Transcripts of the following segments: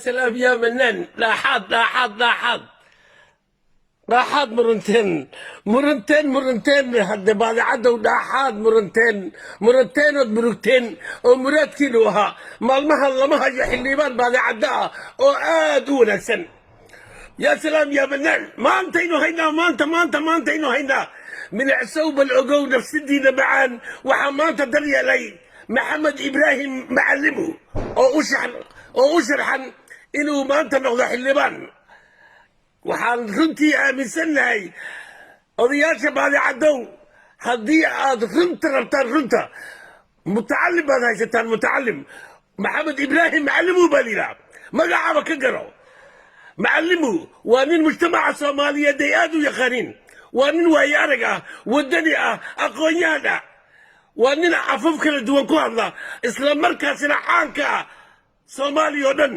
Salaam yaa Manaan. Dhaaxaad, dhaaxaad, dhaaxaad, dhaaxaad muranteen, muranteen, muranteen. Hadde Baadicaddow, dhaaxaad muranteen, muranteenood murugteen oo muraadkiinu ahaa. Maalmahan lama hayo xildhibaan Baadicaddo ah oo aad u wanaagsan. Yaa salaam yaa Manaan, maantaynu haynaa, maanta, maanta, maantaynu haynaa. Milicsow, bal ogow nafsidiina macaan. Waxaa maanta daryeelay Maxamed Ibraahim Macalimu oo u sharxan inuu maanta noqdo xildhibaan. Waxaan runtii aaminsannahay, odayaasha Baadicaddow, haddii aad runta rabtaan, runta Mutacalim baad haysataan. Mutacalim Maxamed Ibraahim Macalimu baa layidhaha, magacaaba ka garo. Macalimu waa nin mujtamaca Soomaaliyeed ay aad u yaqaaniin. Waa nin waayo arag ah, waddani ah, aqoon-yahan ah. Waa nin afaf kala duwan ku hadla, isla markaasina caanka ah Soomaaliya oo dhan.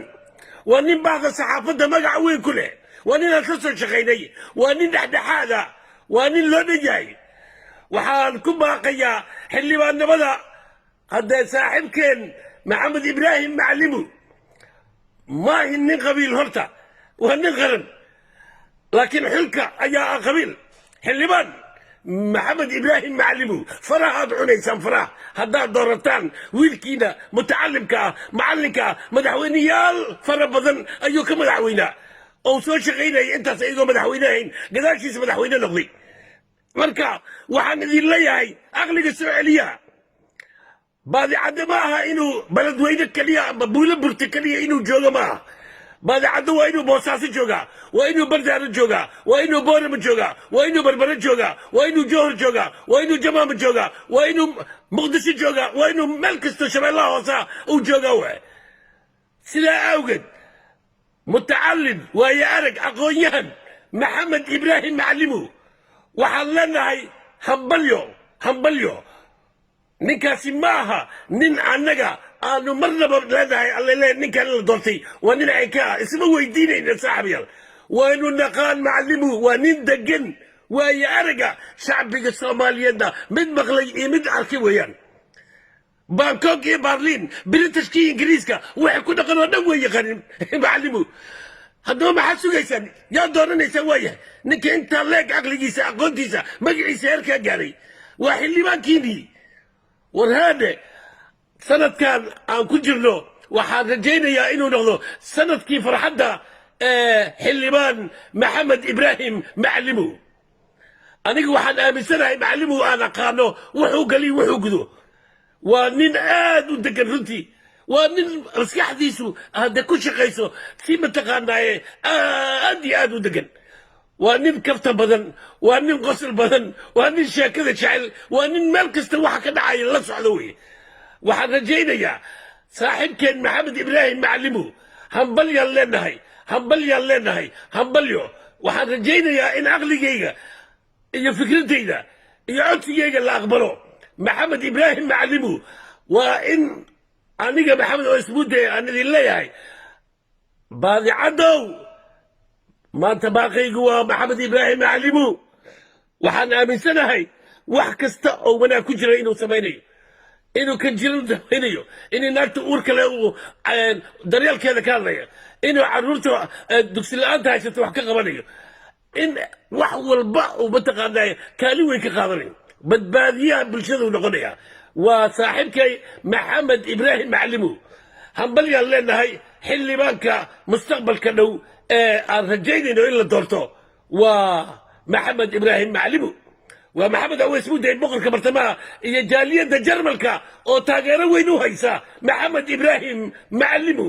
Waa nin bahda saxaafadda magac weyn ku leh. Waa nin aan ka soo shaqaynay. Waa nin dhexdhexaada. Waa nin loo dhan yahay. Waxaan ku baaqayaa xildhibaannimada haddee saaxiibkeen Maxamed Ibraahim Macalimu. Maahin nin qabiil, horta waa nin qaran, laakiin xilka ayaa ah qabiil. Xildhibaan Maxamed Ibraahim Macalimu, farahaad cunaysaan, faraha, haddaad doorataan wiilkiina mutacalimka ah, macallinka ah. Madaxweyneyaal fara badan ayuu ka madaxweynaa oo soo shaqaynaya intaas iyagoo madaxweyne ahayn, gadaashiisa madaxweyne noqday. Marka waxaan idin leeyahay, aqliga soo celiya. Baadicaddo ma aha inuu Beledweyne keliya ama Buulo Burte keliya inuu joogo ma aha. Baadicaddo waa inuu Boosaaso joogaa, waa inuu Bardaaro joogaa, waa inuu Boorama joogaa, waa inuu Barbaro joogaa, waa inuu Jowhar joogaa, waa inuu Jamaama joogaa, waa inuu Muqdisho joogaa, waa inuu meel kastoo Shabeellaha hoosa uu joogaa. Waay sidaa awgeed, mutacalim, waayo arag, aqoon-yahan Maxamed Ibraahim Macalimu, waxaan leenahay hambalyo, hambalyo. Ninkaasi ma aha nin annaga aanu marnaba leenahay allele ninkan la doortay waa nin caynka ah. Isma weydiinayna, saaxibayaal. Waanu naqaan Macalimu. Waa nin degan, waayo araga, shacbiga Soomaaliyeedna mid maqlay iyo mid arkay weeyaan. Bangkok iyo Barliin, Britishkii, Ingiriiska waxay ku dhaqan oo dhan way yaqaanin Macalimu. Haddaba maxaad sugaysaan? Yaa dooranaysaan? Waayahay, ninka intaa leeg, caqligiisa, aqoontiisa, magaciisa heerkaa gaaray, waa xildhibaankiinii. War haadhe, sanadkan aan ku jirno waxaan rajaynayaa inuu noqdo sanadkii farxadda xildhibaan Maxamed Ibraahim Macalimu. Aniga waxaan aaminsanahay Macalimu aan aqaano, wuxuu galiy, wuxuu gudo. Waa nin aad u degan runtii. Waa nin maskaxdiisu hadde ku shaqayso si mataqaanaaye aad iyo aad u degan. Waa nin kafta badan, waa nin qosol badan, waa nin sheekada jecel, waa nin meel kasta waxa ka dhacaya la socdo wey. Waxaan rajaynayaa saaxiibkeen Maxamed Ibraahim Macalimu, hambalyaan leenahay, hambalyaan leenahay, hambalyo. Waxaan rajaynayaa in aqligayga iyo fikradayda iyo codsigayga la aqbalo. Maxamed Ibraahim Macalimu, waa in aniga Maxamed oo Ismuude aan idin leeyahay, Baadicadow, maanta baaqaygu waa Maxamed Ibraahim Macalimu. Waxaan aaminsanahay wax kasta oo wanaag ku jira inuu samaynayo, inuu kan jira samaynayo, inay naagta uur kale uu daryeelkeeda ka hadlayo, inuu carruurta dugsi la-aanta haysato wax ka qabanayo, in wax walba uu mataqaanaa kaalin weyn ka qaadanayo, badbaadiyaha bulshada uu noqonaya. Waa saaxiibkay Maxamed Ibraahim Macalimu. Hambalyaan leenahay. Xildhibaanka mustaqbalka dhow ee aan rajaynayno in la doorto waa Maxamed Ibraahim Macalimu. Waa Maxamed Aweys Mudey, boqorka bartamaha, iyo jaaliyadda Jarmalka oo taageero weyn u haysa Maxamed Ibraahim Macalimu.